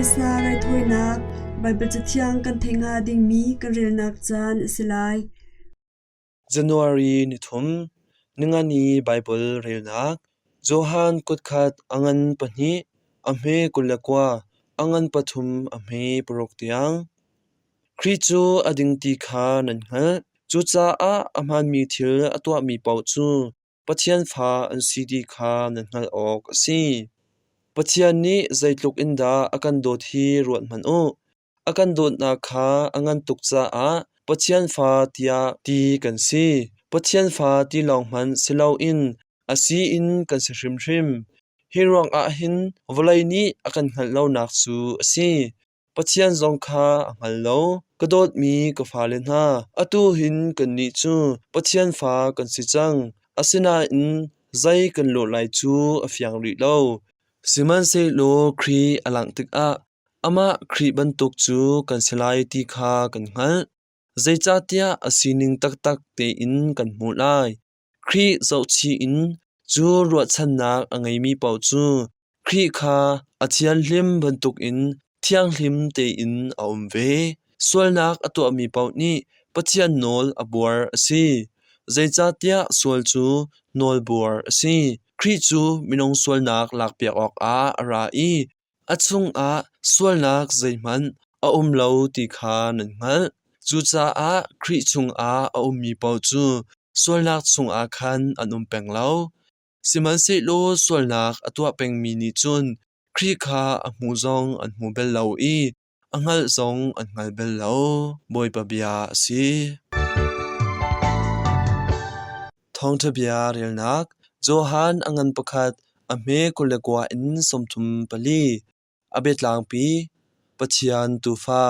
Missa raithawinak Baibal Cathiang kan theih hnga dingmi kan relnak caan a si lai. January nithum, ningani Baibal relnak, Johan kutkhat a ngan pahnih, a hme 29, a ngan pathum a hme paruk tiang. Khrih cu a ding ti kha nan hngalh, cucaah a hmaanmi thil a tuahmi paoh cu Pathian fa an si ti kha nan hngalh awk a si. Pathian nih zeitluk in dah a kan dawt hi ruat hmanh u. A kan dawtnak kha a ngan tuk caah Pathian fa tiah ti kan si. Pathian fa ti lawng hmanh si loin a si in kan si hrimhrim. Hi ruangah hin vawlei nih a kan hngalh lonak cu a si. Pathian zong kha a hngal lo. Ka dawtmi ka fale hna, atu hin kannih cu Pathian fa kan si cang. Asinain zei kan lawh lai cu a fiang rih lo. Sihmanhsehlaw Khrih a langh tikah amah Khrih bantuk cu kan si lai ti kha kan hngalh. Zeicahtiah a sining taktak tein kan hmuh lai. Khrih zohchih in cu ruahchannak a ngeimi paoh cu Khrih kha a thianhlim bantukin thianghlim tein a um ve. Sualnak a tuahmi paoh nih Pathian nawl a buar a si. Zeicahtiah sual cu nawlbuar a si. Khrih cu minung sualnak lakpiak awkah a ra i a chungah sualnak zeihmanh a um lo ti kha nan hngalh. Cucaah Khrih chungah a ummi paoh cu sualnak chungah khan an um peng lo. Sihmanhsehlaw sualnak a tuah pengmi nih cun Khrih kha a hmu zong an hmu bal lo i a hngalh zong an hngal bal lo. Bawipa bia a si. Thawngṭha bia relnak Johan a ngan pakhat a hme 29 in 34. A biatlangpi Pathian Tuufa.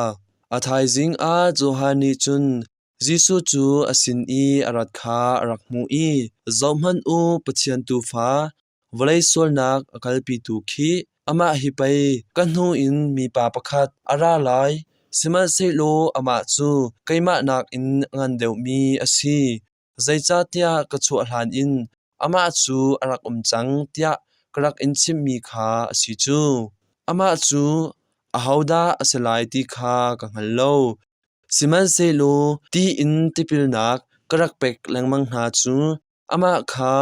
A thaizing ah Johan nih cun Jesuh cu a sin i a rat kha a rak hmuh i, “Zohhmanh u, Pathian Tuufa, vawlei sualnak a kalpitu khi amah hi pei ka hnu in mipa pakhat a ra lai, sihmanhsehlaw amah cu keimah nakin a ngan deuhmi a si, zeicahtiah ka chuah hlan in amah cu a rak um cang,” tiah ka rak in chimhmi kha a si cu. Amah cu ahodah a si lai ti kha ka hngal lo, Sihmanhsehlaw ti in tipilnak ka rak pek lengmang hna cu amah kha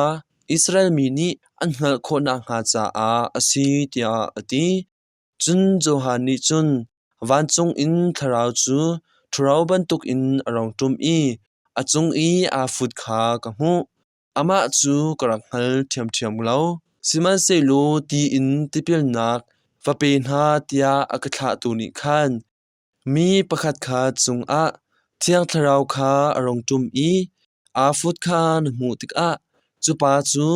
Israel mi nih an hngalh khawh nakhnga caah a si, tiah a ti. Cun Johan nih cun vancung in Thlarau cu ṭhuro bantukin a rung ṭum i a cung i aa fut kha ka hmuh. Amah cu ka rak hngal ṭhiamṭhiam lo, sihmanhsehlaw ti in tipilnak va pe hna tiah a ka thlahtu nih khan Mi pakhatkhat cungah Thiang Thlarau kha a rung ṭum i aa fut kha na hmuh tikah cu pa cu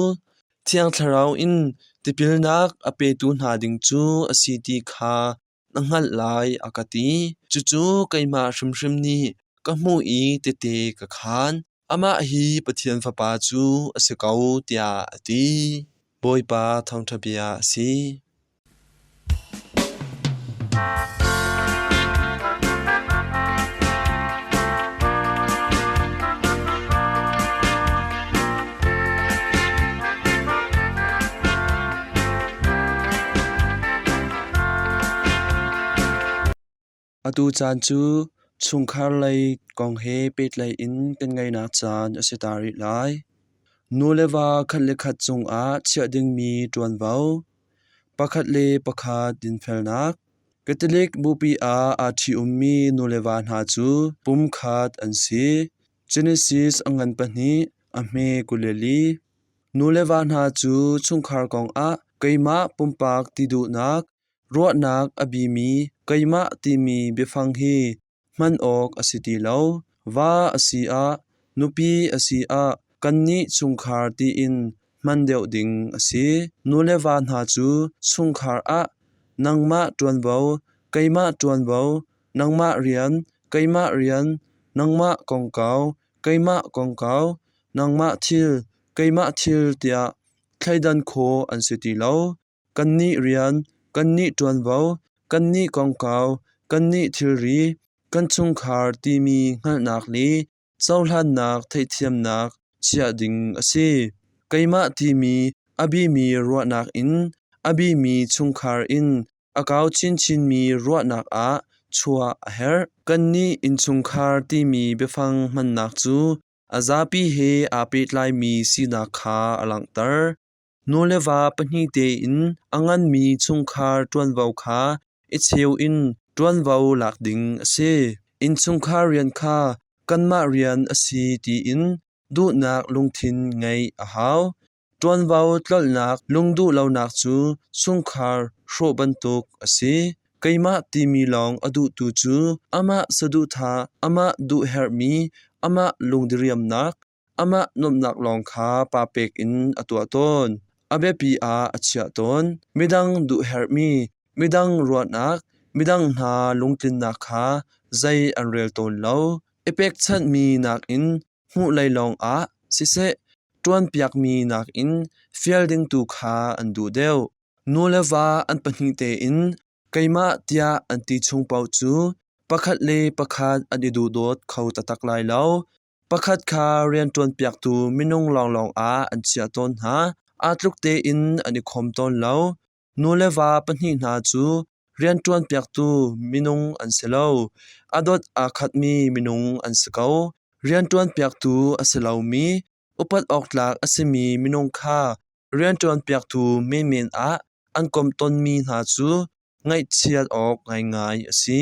Thiang Thlarau in tipilnak a petu hna ding cu a si ti kha na hngalh lai, a ka ti. Cucu keimah hrimhrim nih ka hmuh i tehte ka khaan. Amah hi Pathian Fapa cu a si ko, tiah a ti. Bawipa thawngṭha bia a si. Atu caan cu chungkhar lei kong he pehtlaih in kan ngaihnak caan a si ta rih lai. Nu le va khat le khat cungah chiah dingmi ṭuanvo, pakhat le pakhat dinfelnak, Catholic Bupi ah aa ṭhi-ummi nu le va hna cu pumkhat an si. Genesis a ngan pahnih, a hme 24. Nu le va hna cu chungkhar kongah keimah pumpak ti duhnak, Ruahnak a bimi keimah timi biafang hi hman awk a si ti lo. Va a si ah, nupi a si ah kannih chungkhar tiin hman deuh ding a si. Nu le va hna cu chungkhar ah nangmah ṭuanvo, keimah ṭuanvo, nangmah rian, keimah rian, nangmah kongkau, keimah kongkau, nangmah thil, keimah thil tiah thleidan khawh an si ti lo. Kannih rian, kannih ṭuanvo, kannih kongkau, kannih thilri, kan chungkhar timi hngalhnak le cohlannak theihthiamnak chiah ding a si. Keimah timi a bimi ruahnak in a bimi chungkhar in. A kau chinchinmi ruahnak ah chuah a herh. Kannih innchungkhar timi biafang hmannak cu a zapi he aa pehtlaimi sinak kha a langhter. Nu le va pahnih tein a nganmi chungkhar ṭuanvo kha i cheu in ṭuanvo lak ding a si. Innchungkhar rian kha kanmah rian a si tiin duhnak lungthin ngeih a hau. Ṭuanvo tlolhnak lungduh lonak cu chungkhar hrawh bantuk a si. Keimah timi lawng a duhtu cu amah saduhthah, amah duhherhmi, amah lungdiriamnak, amah nuamhnak lawng kha pa pek in a tuah tawn. A biapi ah a chiah tawn. Midang duhherhmi, midang ruahnak, midang hna lungtlinnak kha zei an rel tawn lo. I pekchanhmi nakin hmuh lei lawngah siseh ṭuanpiakmi nakin fial ding tu kha an duh deuh. Nu le va an pahnih tein keimah tiah an ti chung paoh cu pakhat le pakhat an i duhdawt kho taktak lai lo. Pakhat kha rianṭuanpiaktu minung lawnglawng ah an chiah tawn hna. Aa tluk tein an i khawm tawn lo. Nu le va pahnih hna cu rianṭuanpiaktu minung an si lo. A dot aa khatmi minung an si ko. Rianṭuanpiaktu a si lomi, upat awk tlak a simi minung kha rianṭuanpiaktu menmen ah an komh tawnmi hna cu ngaihchiat awk ngaingai a si.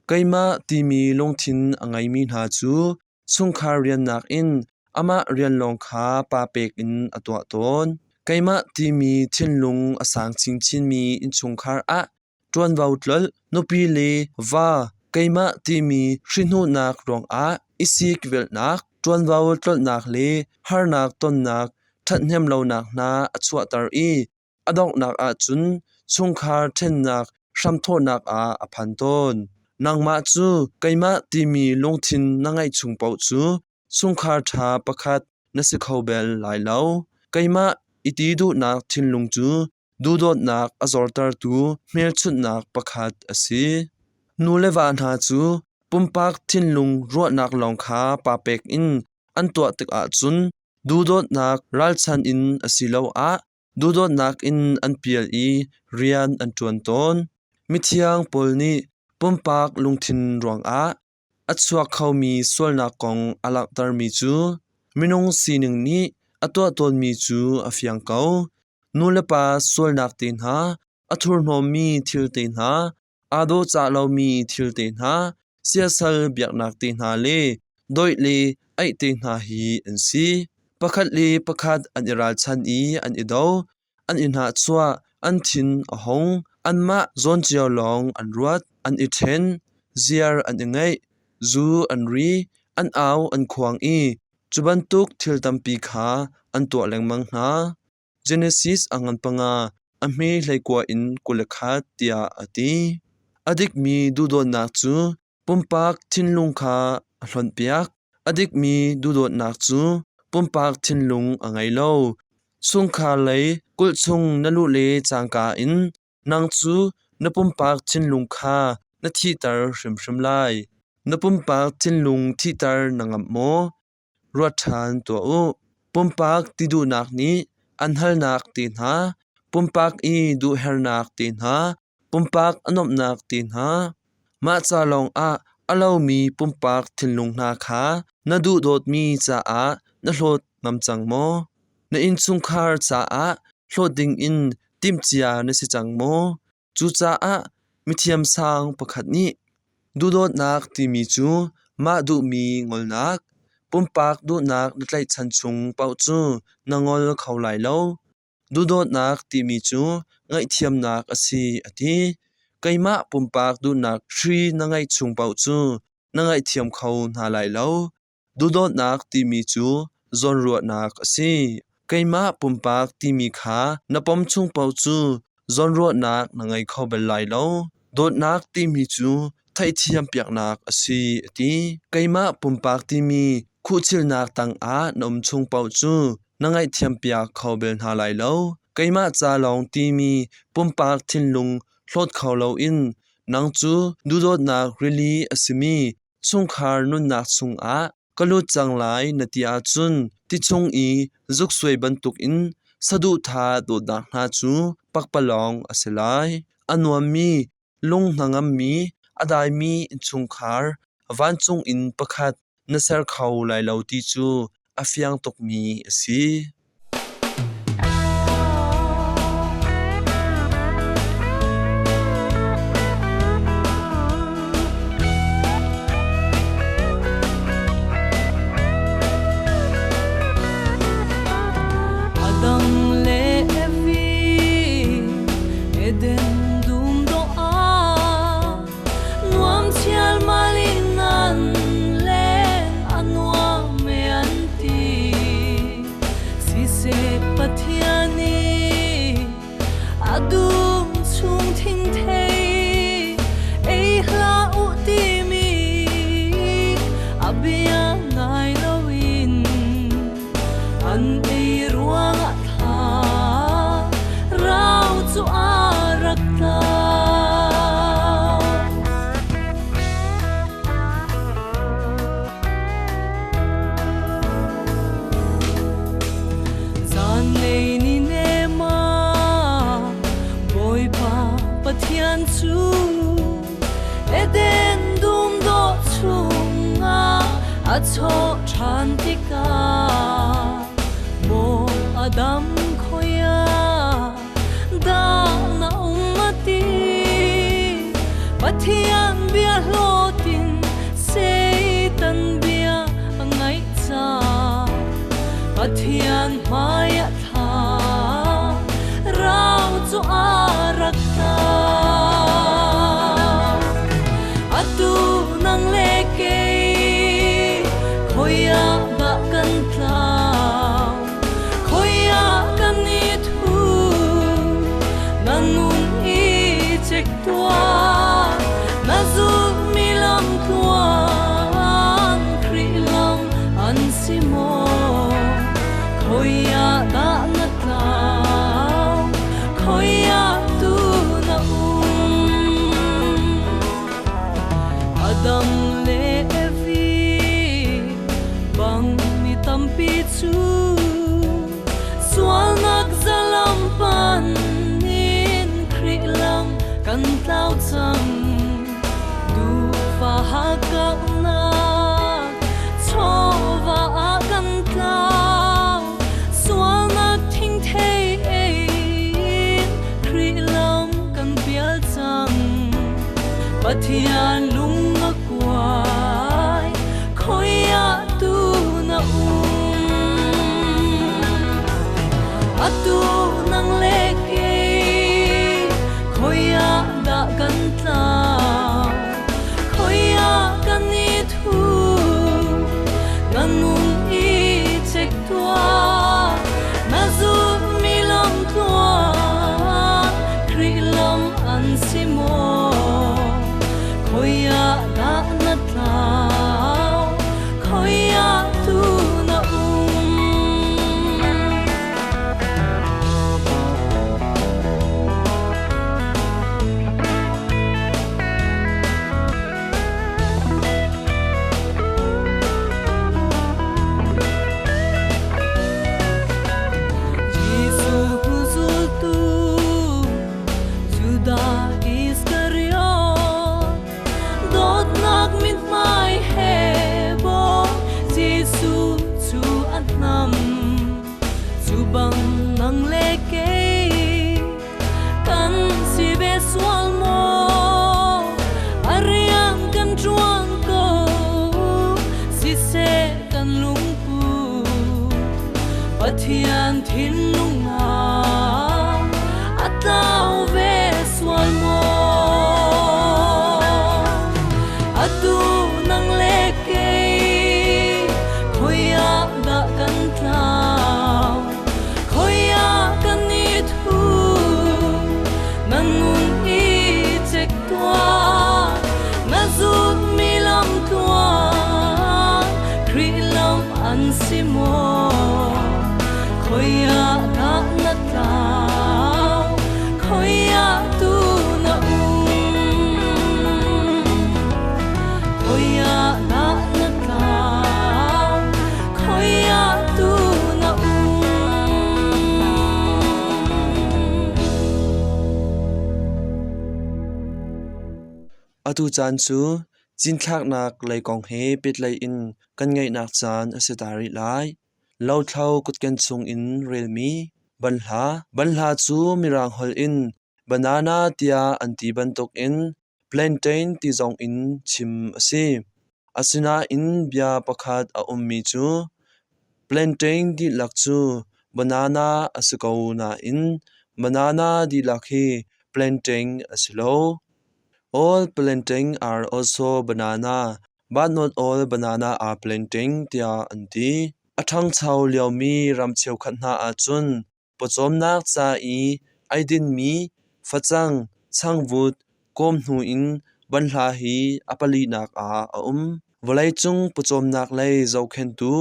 Keimah timi lungthin a ngeimi hna cu chungkhar rian nakin amah rian lawng kha pa pek in a tuah tawn. Keimah timi thinlung a sang chinchinmi innchungkhar ah ṭuanvo tlolh, nupi le va keimah timi hrihhnuhnak ruangah i sikvelhnak, ṭuanvo tlolhnak le harnak tonnak ṭhathnem lonak hna a chuahter i a donghnak ahcun chungkhar ṭhennak hramthawhnak ah a phan tawn. Nangmah cu keimah timi lungthin na ngeih chung paoh cu chungkhar ṭha pakhat na si kho bal lai lo. Keimah i ti duhnak thinlung cu duhdawtnak a zortertu hmelchunhnak pakhat a si. Nu le va hna cu pumpak thinlung ruahnak lawng kha pa pek in an tuah tikah cun duhdawtnak ralchan in asiloah duhdawtnak in an pial i rian an ṭuan tawn. Mithiang Paul nih pumpak lungthin ruangah a chuak khomi sualnak kong a langhtermi cu minung sining nih a tuah tawnmi cu a fiang ko. Nulepa sualnak te hna, a thurhnawmmi thil te hna, aa dawhcah lomi thil te hna, siasal biaknak te hna le doih le aih te hna hi an si. Pakhat le pakhat an i ralchan i an i do, an i hnahchuah, an thin a hung, anmah zawn cio lawng an ruat, an i ṭhen, ziar an i ngeih, zu an ri, an au an khuang i cu bantuk thil tampi kha an tuah lengmang hna. Genesis a ngan panga, a hme 19 in 21 tiah a ti. A dikmi duhdawtnak cu pumpak thinlung kha a hlonhpiak. A dikmi duhdawtnak cu pumpak thinlung a ngei lo. Chungkhar lei kulh chung na luh le cangka in nang cu na pumpak thinlung kha na thihter hrimhrim lai. Na pumpak thinlung thihter na ngamh maw? Ruat ṭhan tuah u. Pumpak ti duhnak nih an halnak te hna, pumpak i duhhernak te hna, pumpak a nuamhnak te hna, mah ca lawngah a lomi pumpak thinlung hna kha na duhdawtmi caah na hlawt ngam cang maw? Na innchungkhar caah hlawt dingin timhcia na si cang maw? Cucaah mithiamsang pakhat nih duhdawtnak timi cu mah duhmi ngolnak, pumpak duhnak na tlaihchan chung paoh cu na ngol kho lai lo. Duhdawtnak timi cu ngaihthiamnak a si a ti. Keimah pumpak duhnak hri na ngeih chung paoh cu na ngaihthiam kho hna lai lo. Duhdawtnak timi cu zawnruahnak a si. Keimah pumpak timi kha na pom chung paoh cu zawnruahnak na ngei kho bal lai lo. Dawtnak timi cu theihthiam piaknak a si a ti. Keimah pumpak timi khuhchilnak tangah na um chung paoh cu na ngaihthiam piak kho bal hna lai lo. Keimah ca lawng timi pumpak thinlung hlawt kho loin nang cu duhdawtnak rili a simi chungkhar nunnak chungah ka lut cang lai na ti ahcun ti chung i zuksuai bantukin saduhthah dawtnak hna cu pakpalawng a si lai. A nuammi, lung hnangammi, a daimi innchungkhar vancung inn pakhat na ser kho lai lo ti cu a fiang tukmi a si. Adam le Evi Eden dum dawh ah nuam chialmal in an len, a nuam e an ti. Siseh Pathian nih a dum chung thingthei ei hlah u timi a bia ngai loin an ei ruangah thla rau cu a rak tlau. Zanlei ni nem ah Bawipa Pathian cu Eden dum dawh chungah a chawh ṭhan tikah maw Adam khoi ah dah na um a ti? Pathian bia hlawt in Satan bia a ngaih caah Pathian hmai ah thla rau cu a rak tla. Atu nang le kei khoi ah dah kan tlau? Khoi ah kan i thu? Na nun i chek tuah, na zulhmi lam tluan Khrih lam an si maw? Khoi ah dah na tlau? Khoi ah tu na um? Adam le Evi bang mi tampi cu sualnak zalam pan in Khrih lam kan tlau cang. Duhfa hakkauhnak chawva ah kan tlau. Sualnak thingthei ei in Khrih lam kan pial cang. Pathian lung a kuai, khoi ah tu na um? Atu nang le kei, khoi ah dah kan tlau? Khoi ah kan i thu? Na nun i chek tuah, na zulhmi lam tluan, Khrih lam an si maw? Khoi ah dah na tlau? Khoi ah tu na um? Jesuh zultu Judah Iskariot dawtnak mithmai he bawm Jesuh cu a hnam. Cu bang nang le kei kan si ve sual maw? A rian kan ṭuan ko, siseh kan lungput Pathian thinlung ah a tlau ve sual maw? Atu nang le kei khoi ah dah kan tlau? Khoi ah kan i thu? Na nun i chek tuah, na zulhmi lam tluan Khrih lam an si maw? Khoi ah dah na tlau? Khoi ah tu na um? Khoi ah dah na tlau? Khoi ah tu na um? Atu caan cu cinthlaknak lei kong he pehtlaih in kan ngaihnak caan a si ta rih lai. Lothlo kutken chungin relmi banhla. Banhla cu Mirang holh in banana tiah an ti bantukin plantain ti zongin chim a si. Asinain bia pakhat a ummi cu plantain dihlak cu banana a si ko nain banana dihlak hi plantain a si lo. All plantain are also banana, but not all banana are plantain tiah an ti. A ṭhangcho liomi ram cheukhat hna ahcun pawcawmnak ca i ei dinmi facang, changvut, kawm hnu in banhla hi a palinak ah a um. Vawleicung pawcawmnak lei zohkhenhtu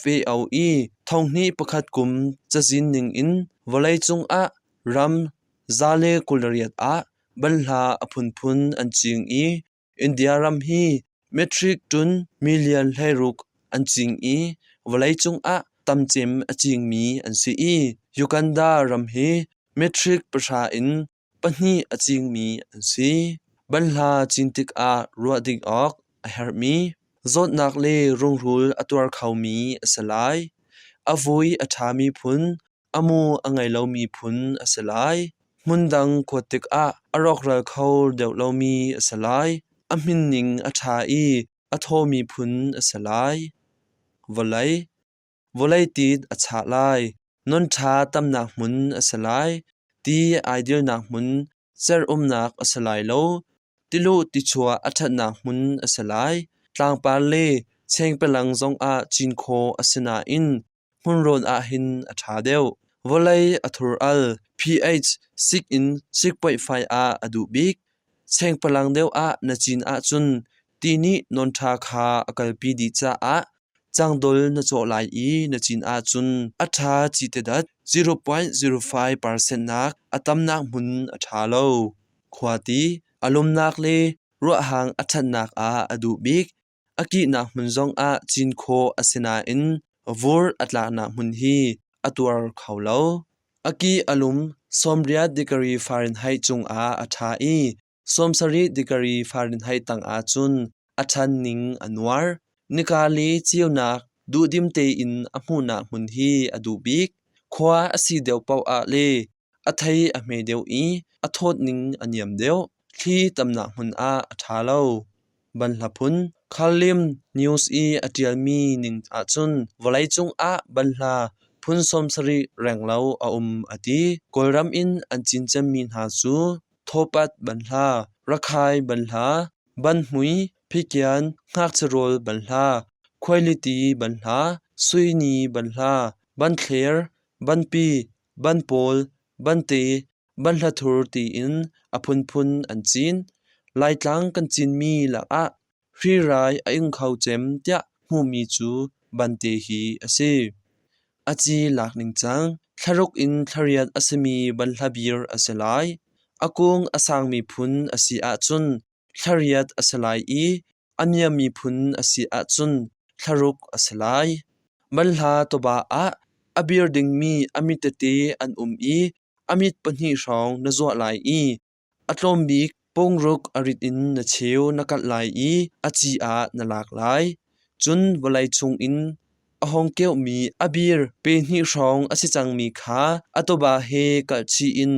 FAO i thonghnih pakhat kum cazin ningin vawleicung ah ram 128 ah banhla a phunphun an cing i India ram hi metric ton million 16 an cing i vawleicung ah tamcem a cingmi an si i Uganda ram hi metric pahra in pahnih a cingmi an si. Banhla cin tikah ruah ding awk a herhmi zawtnak le rungrul a tuar khomi a si lai. A vui a ṭhami phun, a mu a ngei lomi phun a si lai. Hmundang kuat tikah a rawkral kho deuh lomi a si lai. A hminning a ṭha i a thawmi phun a si lai. Vawlei Vawlei tit a chah lai. Non ṭha tamnak hmun a si lai. Ti ai dilnak hmun cer umnak a si lai lo. Tiluh tichuah a ṭhatnak hmun a si lai. Tlangpar le chengpalang zongah cin khawh a si nain hmunrawn ahhin a ṭha deuh. Vawlei a thur al, pH sik in sikpoihfai ah a duh bik. Chengpalang deuh ah na cin ahcun ti nih non ṭha kha a kalpi dih caah cangdol na cawh lai i na cin ahcun a ṭha citedat 0.05% nak a tamnak hmun a ṭha lo. Khuati a lumnak le ruahhang a ṭhatnak ah a duh bik. A kihnak hmun zongah cin khawh a si nain vur a tlaknak hmun hi a tuar kho lo. A ki a lum 90 degree Fahrenheit cungah a ṭha i 70 degree Fahrenheit tangah cun a ṭhan ning a nuar. Nika le ceunak duhdim tein a hmuhnak hmun hi a duh bik. Khua a si deuh paoh ah le a thei a hme deuh i a thawt ning a niam deuh. Thli tamnak hmun ah a ṭha lo. Banhla phun Khalim News i a ṭialmi ning ahcun vawleicung ah banhla phun 70 renglo a um a ti. Kawlram in an cin cemmi hna cu thawpat banhla, rakhai banhla, banhmui, phikian, ngakchia banhla, khuailiti banhla, suini banhla, banthler, banpi, banpawl, bante, banhlathur tiin a phunphun an cin. Laitlang kan cinmi lakah hrirai a ing kho cem tiah hmuhmi cu bante hi a si. A ci lak ningcang thlaruk in thlariat a simi banhla bir a si lai. A kung a sangmi phun a si ahcun thlariat a si lai i a niammi phun a si ahcun thlaruk a si lai. Banhla tawba ah a bir dingmi a mit tete an um i a mit pahnih hrawng na zuah lai i a tlawm bik pungruk a rit in na cheu na kalh lai i a ci ah na lak lai. Cun vawlei chungin a hung keuhmi a bir pe hnih hrawng a si cangmi kha a tawba he kalh chih in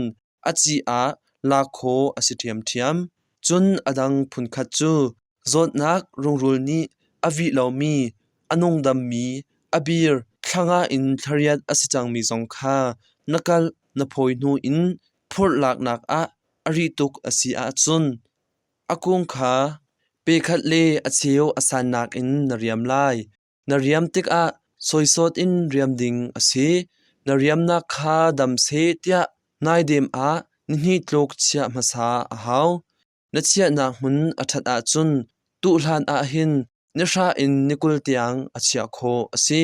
a ci ah lak khawh a si ṭhiamṭhiam. Cun a dang phunkhat cu zawtnak rungrul nih a vih lomi, a nungdammi, a bir thla in thlariat a si cangmi zong kha na kalh na phawi hnu in phurh laknak ah a rih tuk a si ahcun a kung kha pe khat le a cheu a sannak in na riam lai. Na riam tikah sawisawt in riam ding a si. Na riamnak kha dam seh tiah naidem ah nihnih tluk chiah hmasa a hau. Na chiahnak hmun a ṭhat ahcun tuhlan ah hin nihra in ni 20 tiang a chiah khawh a si.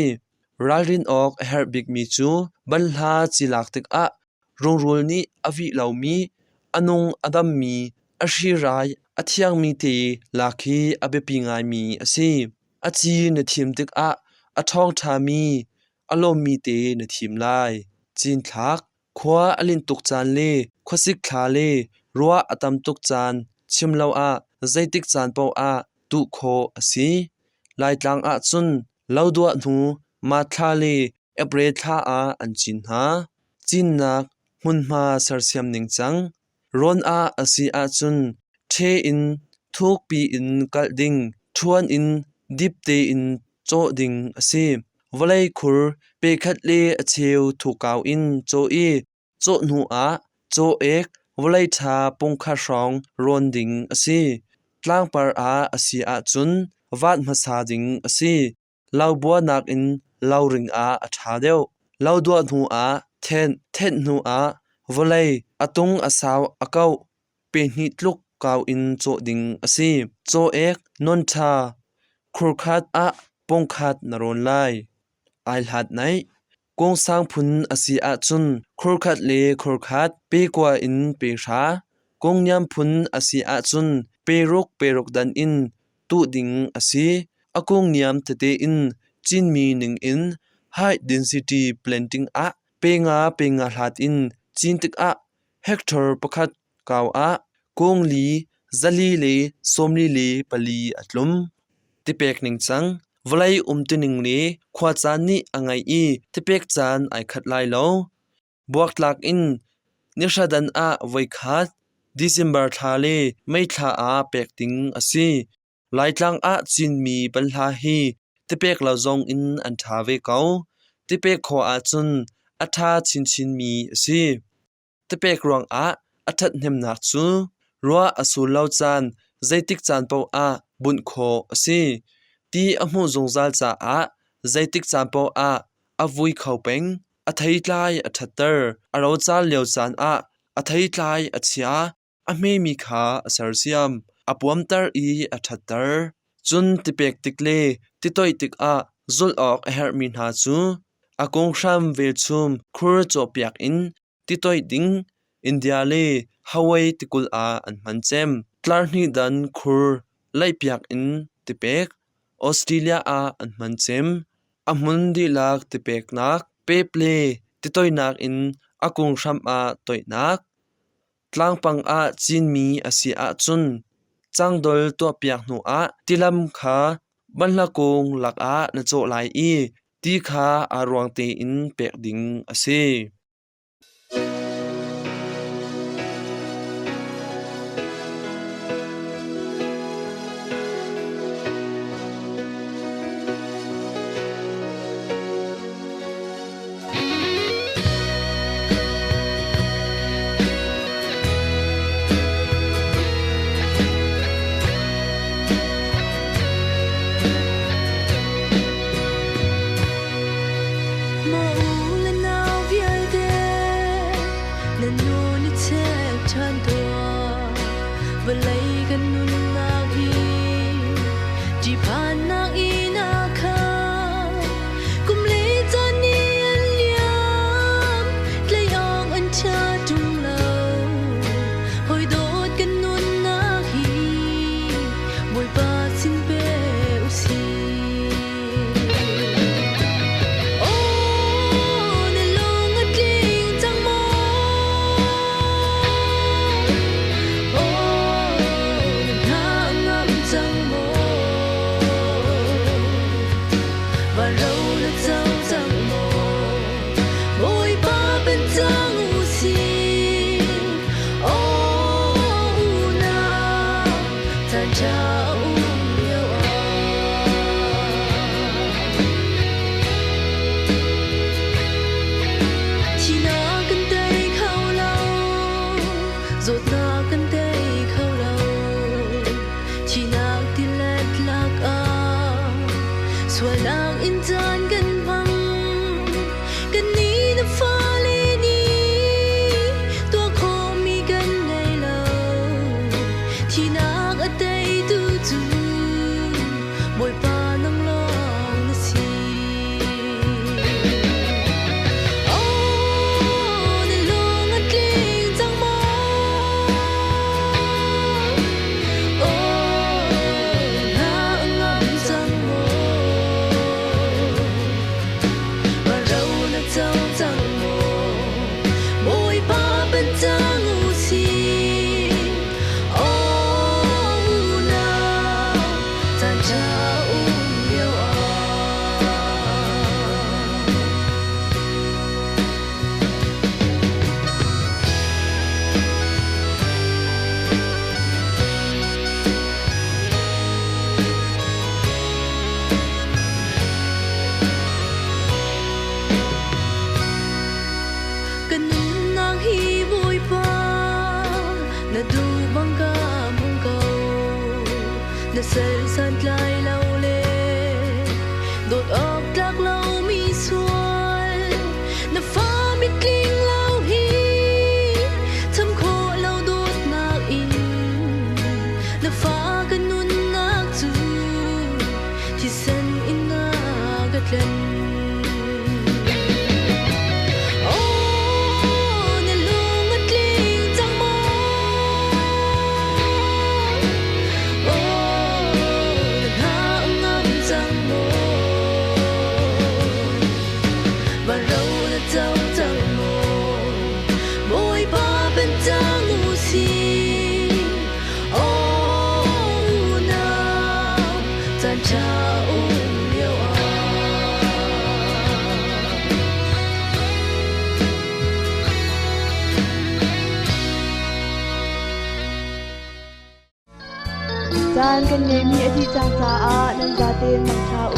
Ralrin awk a herh bikmi cu banhla ci lak tikah rungrul nih a vih lomi, a nung a dammi, a hrirai a thiangmi te lak hi a biapi ngaimi a si. A ci na thim tikah a ṭhawngṭhami, a lawmmi te na thim lai. Cinthlak Khua a linh tuk caan le khuasik thla le ruah a tam tuk caan chim lo ah zeitik caan paoh ah tuh khawh a si. Laitlang ahcun lo duah hnu March thla le April thla ah an cin hna. Cinnak hmunhma sersiam ningcang rawn ah a si ahcun ṭhe in thukpi in kalh ding, ṭhuan in dip tein cawh ding a si. Vawlei khur pe khat le a cheu thukau in cawh i cawh hnu ah caw-ek vawlei ṭha pungkhat hrawng rawn ding a si. Tlangpar ah a si ahcun vat hmasa ding a si. Lobua nakin loring ah a ṭha deuh. Lo duah hnu ah thenh, thenh hnu ah vawlei a tung a sau a kauh pe hnih tluk kau in cawh ding a si. Caw-ek non ṭha khurkhat ah pungkhat na rawn lai. Ai hlat naih. Kungsang phun a si ahcun khurkhat le khurkhat pe kua in pe hra, kungniam phun a si ahcun pe ruk pe ruk dan in tuh ding a si. A kungniam tete in cinmi ning in high density planting ah pe nga pe nga hlat in cin tikah hectare pakhat kau ah kung li zali le sawmli le pali a tlum. Tipek ningcang vawlei umtuning le khuacaan nih a ngeih i tipek caan ai khat lai lo. Buaktlak in nihradan ah voikhat December thla le May thla ah pek ding a si. Laitlang ah cinmi banhla hi tipek lo zong in an ṭha ve ko. Tipek khawh ahcun a ṭha chinchinmi a si. Tipek ruangah a ṭhathnemnak cu ruah a sur lo caan zeitik caan paoh ah bunh khawh a si. Ti a hmuh zungzal caah zeitik caan paoh ah a vui kho peng. A theitlai a ṭhatter. A rocar lio caan ah a theitlai a chia. A hmemi kha a sersiam, a puamter i a ṭhatter. Cun tipek tik le titoih tikah zulh awk a herhmi hna cu a kunghram velchum khur cawhpiak in titoih ding India le Hawaii tikulh ah an hman cem. Tlarhnih dan khur laihpiak in tipek Australia ah an hman cem. A hmun dihlak tipeknak, pep le titoihnak in a kunghram ah toihnak. Tlangpang ah cinmi a si ahcun cangdol tuahpiak hnuah tilam kha banhla kung lakah na cawh lai i ti kha aa ruang tein pek ding a si. Maw u le nau vialte. Ka nunnak hi Bawipa na duh bang ka hmang ko. Na sal santlai lo le dawt awk tlak lomi sual na fa mitling lo hi cham khawh lo dawtnak in na fa ka nunnak cu thisen in na ka tlen. Oh, na lung a tling cang maw? Oh, na hna a ngam cang maw? Van ro na co cang maw? Bawipa pen cang u sih. Oh, unau, caan ṭha um lio ah. Caan kan ngeihmi a dih cang caah nan zaten mangṭha u.